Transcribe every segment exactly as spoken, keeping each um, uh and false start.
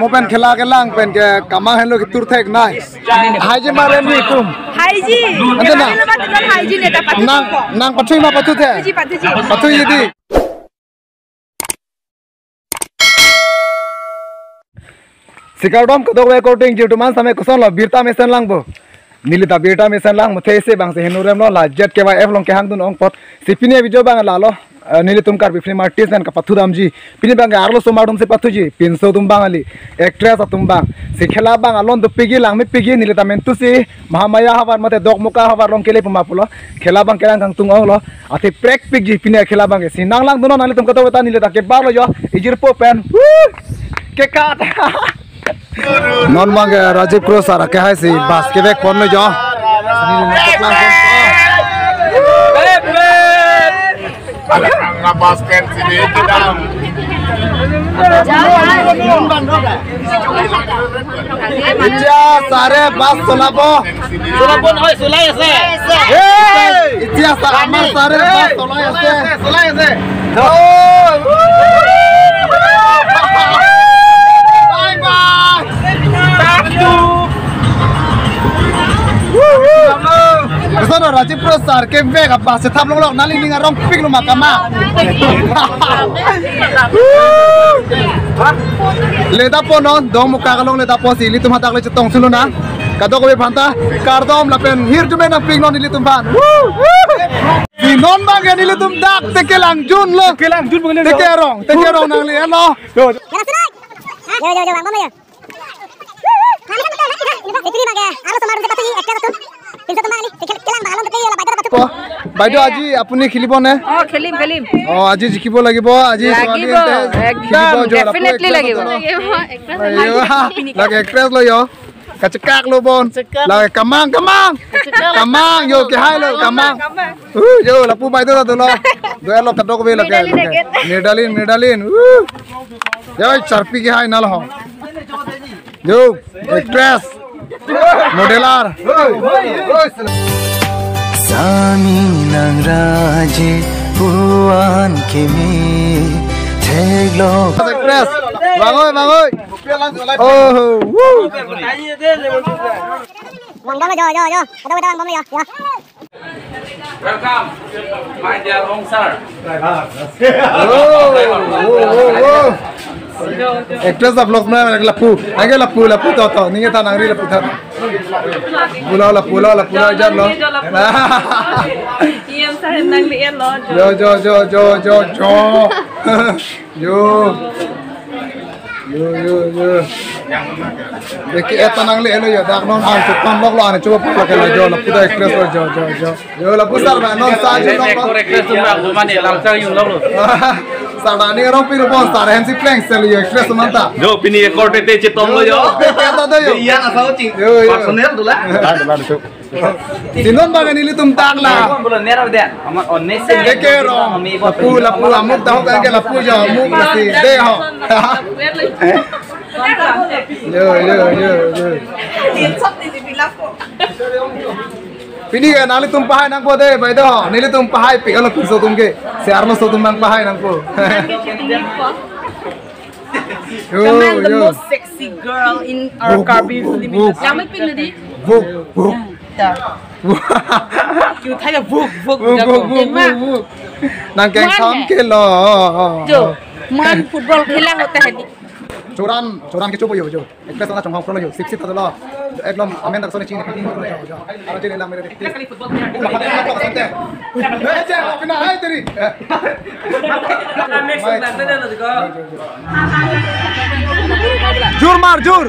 Mo pen khela kelang pen ke kamang henlo ketur theknei. Haiji mare nelitum. Haiji. Ante na. Kami lebat dengan haiji ne ta pathu nang, ko. Nang pathu ma pathu the. Pathu ji, pathu ji. Pathu ji di. Si kardom kadokave korte ingjir atum an, same kosonlo birta mesen lang bo. Neli ta birta mesen lang, muthe isi bang si henurem lo, la Z K Y F along kehang dun ong apot. Si pini video bang lalo, eh, nelitum Karbi film artist pen kapathu damji. Pini bang arloso atum si pathuji, pinso atum bang kali, actress atum bang. Si khela bang alon dopikji, langmepikji, neli ta mentu si Mahamaya havar mate Dokmoka havar along kele puma pulo. Khela bang kelang kangtung onglo. Athe prekpikji pini khela bang ke. Si nang lang dunnon nanglitum kadokave ta, neli ta kebarlo jo. Ijirpo pen. Woo! Kekat. Non bang ke Rajiv Kro sir ke hai si bus kevek ponlo jo. Nang bus pen sini kedam. Itia sare bus solabo. Solabo noi, solai ase. Hey! Itia sa amar sare bus solai ase. Solai ase. Bye bye. Koson Rajiv Kro sir kevek a bus si thap longlok, nangli ning arongpiklo ma kama. Ledapon non, Dokmoka along ledapon si ilitum hadak le chetong si lonang. Kadokave aphan ta kardom lapen hirjume nangpiknon ilitum aphan. Si non bang ke nelitum dak Teke Langjun lo. Teke Langjun bang le. Teke arong, Teke arong nangli-etlo. Yo. Yo, yo, yo, bang, bang, yo. Kami kan betul, ya. Ini, Bang, itu dia, Bang, ya. Arloso atum si pathuji, actress atum. Pinso atum bang kali. Teke, Teke Lang bang, alon Teke la, baideo pathu. Baideo, aji apuni khelibo ne? Oh, khelim, khelim. Oh, aji jikhibo lagibo, aji ছোৱালী এন্তে লাগিব। খেলিব একদম, যোৱা, লাপু definitely actress লাগিব। আছিলো। Ayo, lake actress lo yo. Kachekak lo bon. Kachekak. Lake kamang, kamang. Kachekak. Kamang, yo, kehai lo, kamang. Kamang, kamang. Uh, yo, lapu baideo ta dolo. Doelo kadokave lake. Mirdalin, Mirdalin. Uh. Yo, charpi kehai nalo ho. Yo, actress. Modeler. Sami nang raje puan keme theklo. Actress. Bang oi, bang oi. Oh, woo. Bang, bang, yo, yo, yo. Ada, ada, bang, bang, yo, yo. Welcome, my dear Rong sir. Oh, oh, oh, oh. Actress of vlogs na lapu. Age lapu, lapu to to. Ninge ta nangri lapu ta. Pulo lapu, lo lapu, lo jar lo. E M sir nanglietlo. Jo, jo, jo, jo, jo, jo. Jo. Jo, jo, jo. Eke eta nangle-etlo jo, dak non an chutam lok lo, an chupa pula ke la jo, lapu ta actress lo jo, jo, jo. Jo, lapu sar ba non sa jo lok lo. Actor actress tum bang, tumani lamsang yung lok lo. Sar ba ni rong piru bon sar hen si pleng sel jo actress tum anta. Jo, pini actor te te chitom lo jo. Te te ta do jo. Iya na sao ching. Jo, jo. Personal dula. Dula, dula, dula. Si non bang nelitum dak la. Eke rong. Lapu, lapu, amuk tahok ke lapu jo, amuk si de ho. Yo, yo, yo, yo. Pini ke nanglitum pahai nangpo de, baideo. Nelitum pahai pi, alo pinso atum ke. Si arloso atum nangpahai nangpo. Yo, yo. Come on, the most sexy girl in our Karbi film industry. Yang main pink tadi? Vuk, vuk. Vuk, vuk, vuk, vuk. Nang keng sam ke lo. Jo, man football khela hota hai. Choran, choran ke chopo yo, jo. Actress na chonghong pro lo jo. Sip sip ta lo. Ekdom amen dak sone chini. Jo, jo. Aro chini lang mere. Ula kali football player. Ula kali football player. Eh, che, apna hai teri. Jur mar, jur.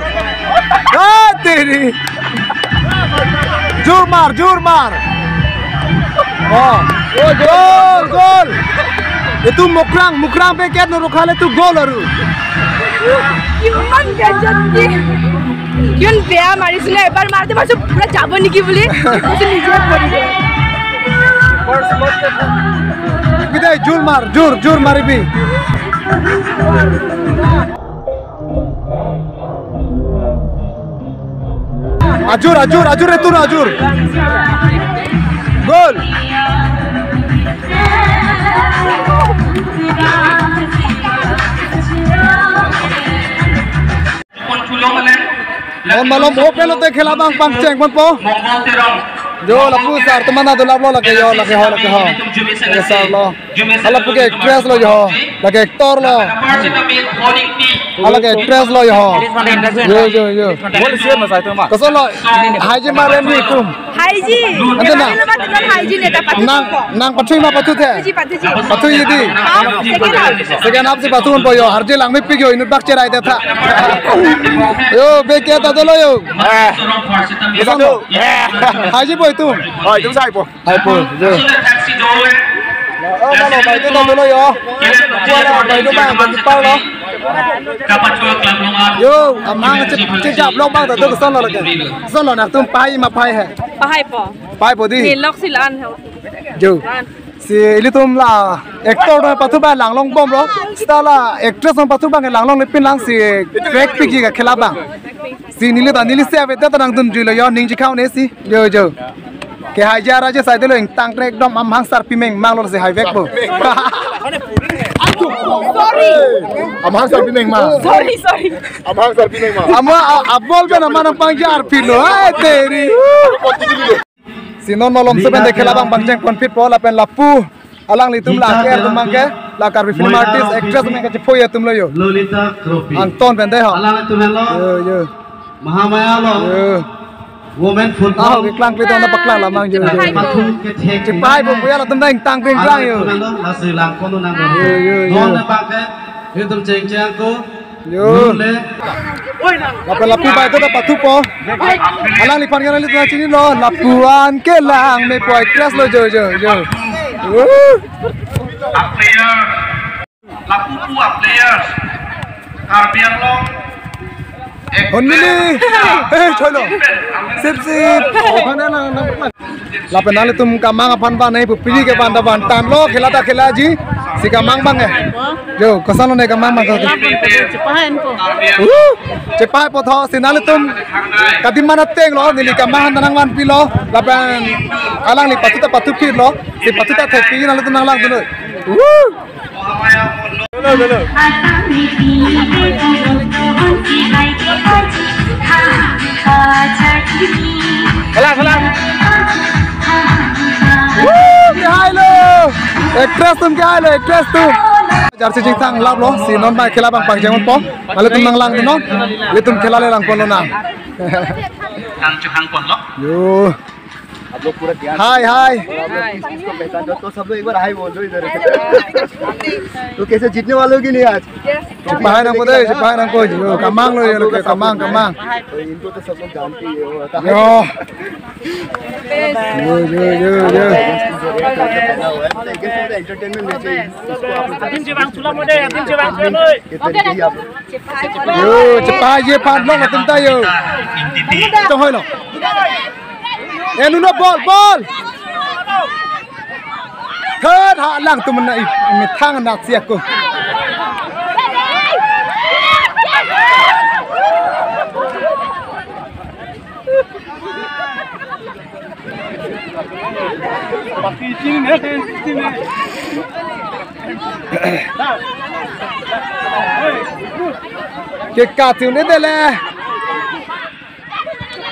Ah, teri. Jur mar, jur mar. Oh. Gol, gol. Itu Mukrang, Mukrang peket no rokhale tu gol aru. কিমান বেয়া জানকি? কিমান বেয়া মাৰিছিলে, এবাৰ মাৰোঁতে ভাবিছোঁ পুৰা যাব নেকি বুলি। তাৰপিছত নিজে পৰি গ'ল। বিদায়, জোৰ মাৰ, জোৰ, জোৰ মাৰিবি। Ajur, ajur, ajur, retur, ajur. Gol. Non malom open lote khela abang pangcheng ponpo. Jo, lapu sir atum an do, laplo, lake jo, lake ho, lake ho. Lake sir lo. Hala lapu ke actress lo jo. Lake actor lo. Hala ke actress lo jo. Jo, jo, jo. Koson lo? Haiji ma Reni atum? Haiji. Ante na? Haiji ne ta pathu. Nang, nang pathu ma pathu the? Pathuji, pathuji. Pathuji dei. Half, second half. Second half si pathu ponpo jo. Arje lang mepik jo, inut bak cherai te tha. Jo, bek ke ta dolo jo. Eh. Koson lo? Eh. Haiji po itum? Oh, itum sai po. Hai po, jo. Oh, malo, bai tu dolo jo. Bai tu bang, bai tu pau lo. Jo, amang che, che jap long bang ta tu koson lo lake. Koson lo, nangtum pahai ma pahai he? Pahai po. Pahai po dei. Ni lok si la-an ho. Jo. La-an. Si ilitum la actor do pathu abang langlong bomlo. Seta la actress do pathu abang langlongle pin lang, si crack pik ji ka khela abang. Si neli ta, neli se ave ta nangdun juilo jo, ning chikhau ne si. Jo, jo. Ke haiji ra je sai dolo, ingtang trek dom, amhang sarpi meng mang lo si haivek po. Sorry. Amhang sarpi meng mang. Sorry, sorry. Amhang sarpi meng mang. Amo a, a ball pen aman nangpangjarpi lo. Hai teri. Si non malom sepen de khela abang pangcheng ponphit po, lapen lapu alanglitum la ke atum abang ke, la Karbi film artist, actress abang ke chepho atum lo jo. Lolita Trophy. Angton pen de ho. Alanglitum helo. Jo, jo. Mahamaya lo. Jo. Women football. Ah, keklang kali ta na paklang la mang jo. Pathu kethek. Chepai po puya latum ta ingtang ping klang jo. Alanglitum helo, lasi lang kono nang. Jo, jo, jo. Non abang ke, itum chengcheng ko. Jo. Lapen lapu bai tu ta pathupo. Alangliphan ke nanglitum ta chinilo. Lapu an kelang mepo, actress lo jo, jo, jo. Wuh. Lapu pu a players. Karbi Anglong. Honmili. Eh, cholo. Sip, sip. Lapen nanglitum kemang aphan van ne pu pili ke van ta van tan lo, khela ta khelaji. Si kemang abang eh. Jo, koson lo ne kemang abang ko? Chepai po. Uh, chepai po tho, si nanglitum kadiman ateng lo, neli kemang ta nangvanpi lo. Lapen alangli pathu ta pathuphit lo. Si pathu ta thekpi nanglitum nanglang dun noi. Uh. Kalang, kalang. Woo, kehai lo. Actress atum kehai lo, actress atum. Jersey chingthang lap lo, si non bai khela abang pangcheng ponpo. Nanglitum nanglang dun non. Nanglitum khela le lang pon lonang. Nang chuhang pon lo. Jo. आप लोग पूरा ध्यान से, हाय, हाय। और आप लोग किस किस को पहचानते हो, तो सब लोग एक बार हाय बोल दो इधर। तो कैसे, जीतने वाले हो कि नहीं आज? Chepai nangpo dei, chepai nangpo jo. Kemang lo jo, kemang, kemang. तो इनको तो सब लोग जानते ही हो। Jo. Jo, jo, jo, jo. Entertainment में से इसको आप लोग, adim chevang chula mo dei, adim chevang chula mo dei. कितने भी आप लोग Jo, chepai je phan long atum ta jo. Chonghoi lo. Enu no ball, ball. Third ha lang tum na i, methang na siak ko. Kekathu ne dele.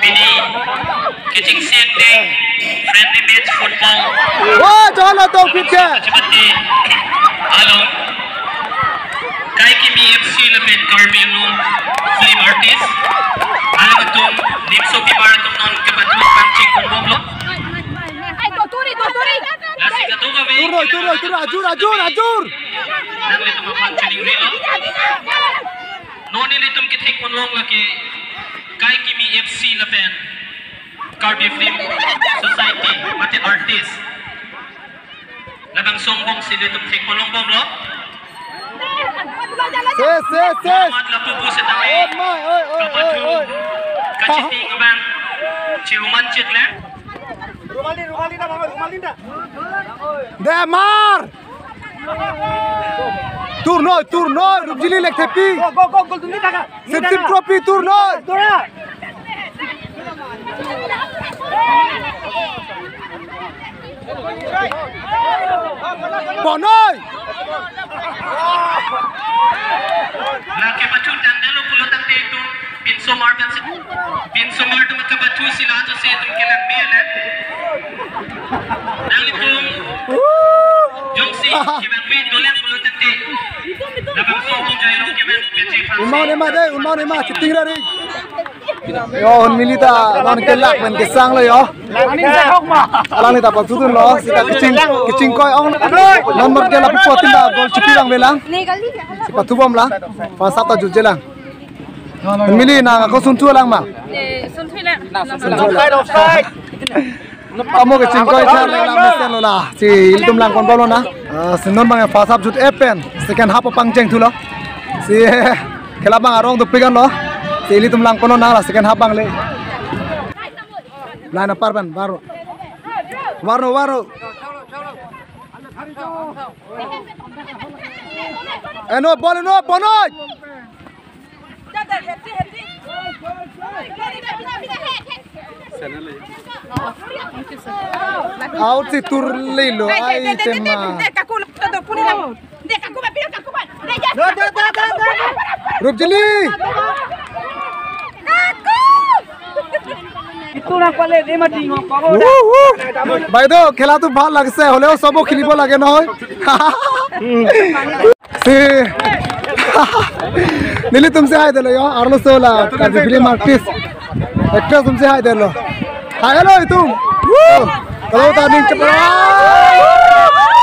Pini kachingsi angdeng friendly match football. Wah, cholo to pitch. Chapati along Kaikimi F C lapen Karbi Anglong film artist alangtum nimso pimar atum non kepathu pangcheng ponbomlo. Ai, to turi, to turi. Lasi kadokave. Tur noi, tur noi, tur noi, ajur, ajur, ajur. Nanglitum aphan chiningrilo. Non nelitum kethek ponlong lake Kaikimi F C lapen Karbi Film Society mate artist. Labangso angbong si nelitum thek ponlongbomlo. Ses, ses, ses. Mat lapu pu setame. Oh my, oi, oi, oi, oi. Kachiting abang chiruman chit le. Rumalin, rumalin na, mama, rumalin na. Demar! Tur noi, tur noi, Rupjili lekthepi. Go, go, go, gol dun di taka. Sip, sip, trophy, tur noi. Tura. Pon noi. Lake pachu tangdalo pulo tangte itu pinso markan se. Unmau nema dei, unmau nema, chiting ra ri. Yo, un mili ta non kelak pen kesang lo yo. Alangli ta pathudunlo, sita keching, kechingkoi ong. Non bor ke lapu potin ta gol chipi lang velang. Si pathubom lang. First half ta jutje lang. Un mili nang ako sunthu lang ma. Eh, sunthu lang. Sunthu lang. Amo kechingkoi char lang mesen lo la. Si ilitum lang konbomlo na. Ah, si non bang first half jut-et pen second half apangcheng thulo. Si khela bang arong dopik anlo. Si ilitum lang kono na la second half bang le. Line apar pen, Varno. Varno, Varno. Eno, ball eno, ball eno. Out si turlelo, ai tema. Rupjili. Itu na pale, dia mati ngok. Woo, woo. বাইদেউ, খেলাটো ভাল লাগিছে, হ'লেও সবো খেলিব লাগে নহয়। Si. Nelitum si haidetlo yo, arloso la Karbi film artist. Actress atum si haidetlo. Hai, hello itum. Woo! Kalau ta ning cepat.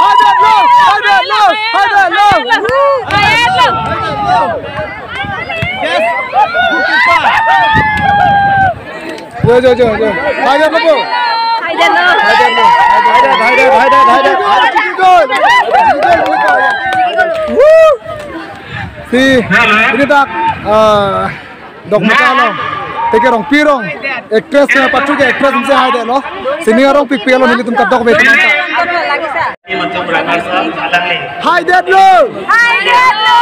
Haidetlo, haidetlo, haidetlo. Yes. Yo, yo, yo, yo. Haidetlo, bo. Haidetlo. Haidetlo. Haidet, haidet, haidet, haidet, haidet. Woo! Si, ini tak, eh, Dokmoka along. Teke Rongpi rong. Actress na pathu ke actress atum si haidetlo. Sini arong pipi along nelitum kadokave. Haidetlo. Haidetlo.